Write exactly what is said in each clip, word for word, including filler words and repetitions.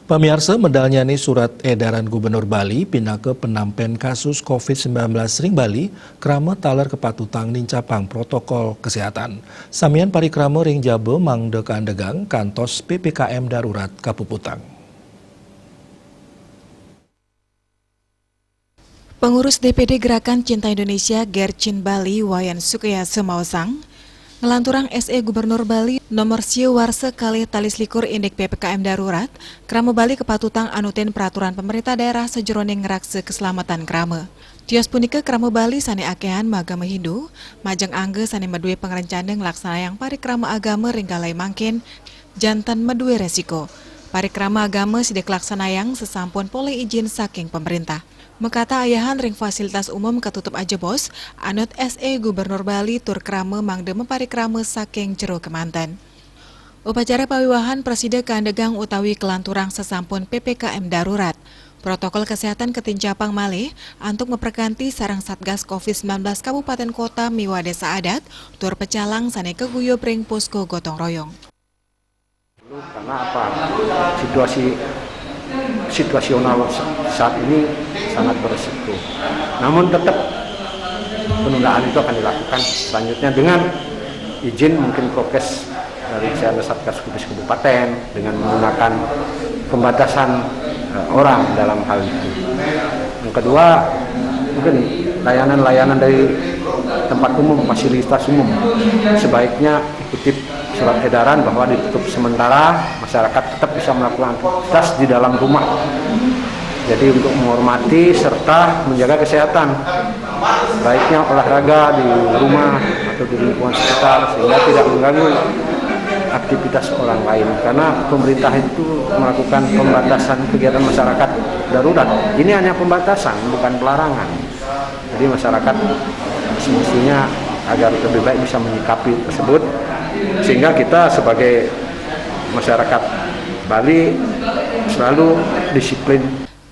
Pamiarsa, medalnya ni surat edaran Gubernur Bali pinaka penampen kasus covid sembilan belas ring Bali, krama taler kapatutang nincapang protokol kesehatan. Samian parikrama ring jaba mangda kaandegang kantos P P K M darurat kapuputang. Pengurus D P D Gerakan Cinta Indonesia Gercin Bali, Wayan Sukayasa maosang, nglanturang S E Gubernur Bali nomor sia warsa kalih tali selikur indik P P K M darurat, krama Bali kapatutang anutin peraturan pemerintah daerah sajeroning ngraksa keselamatan krama. Tios punika krama Bali sane akehan magama Hindu, majeng angga sane madue pangrencana nglaksanayang parikrama agama ring galai mangkin, janten madue resiko. Parikrama agama sida kalaksanayang sasampun polih ijin saking pemerintah. Makata ayahan ring fasilitas umum katutup ajebos, anut S E Gubernur Bali tur krama mangda maparikrama saking jero kemanten. Upacara pawiwahan prasida kaandegang utawi kalanturang sasampun P P K M darurat. Protokol kesehatan katincapang malih antuk maprekanti sareng Satgas covid sembilan belas Kabupaten Kota miwah Desa Adat tur pecalang sane kaguyub ring posko gotong royong. Karena apa? Situasi situasional saat ini sangat beresiko. Namun tetap penundaan itu akan dilakukan selanjutnya dengan izin mungkin prokes dari saya Satgas Covid Kabupaten dengan menggunakan pembatasan eh, orang dalam hal itu. Yang kedua, mungkin layanan-layanan dari tempat umum, fasilitas umum sebaiknya ikuti surat edaran bahwa ditutup sementara, masyarakat tetap bisa melakukan aktivitas di dalam rumah. Jadi untuk menghormati serta menjaga kesehatan, baiknya olahraga di rumah atau di lingkungan sekitar sehingga tidak mengganggu aktivitas orang lain karena pemerintah itu melakukan pembatasan kegiatan masyarakat darurat. Ini hanya pembatasan, bukan pelarangan. Jadi masyarakat semestinya agar lebih baik bisa menyikapi tersebut sehingga kita sebagai masyarakat Bali selalu disiplin.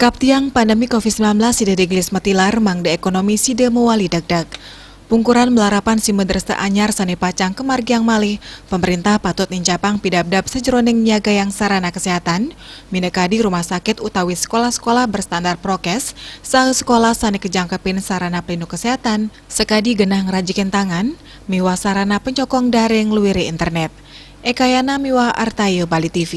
Kaptiang pandemi covid sembilan belas sida digelis matilar mangda ekonomi sida mawali degdeg. Pungkuran malarapan sima dresta anyar sane pacang kamargiang malih, pemerintah patut nincapang pidabdab sajeroning nyiagayang sarana kesehatan, minakadi rumah sakit utawi sekolah-sekolah berstandar prokes, saha sekolah sane kajangkepin sarana pelindung kesehatan, sakadi genah ngrajikin tangan, miwah sarana penyokong daring luire internet. Ekayana miwah Artaya Bali T V.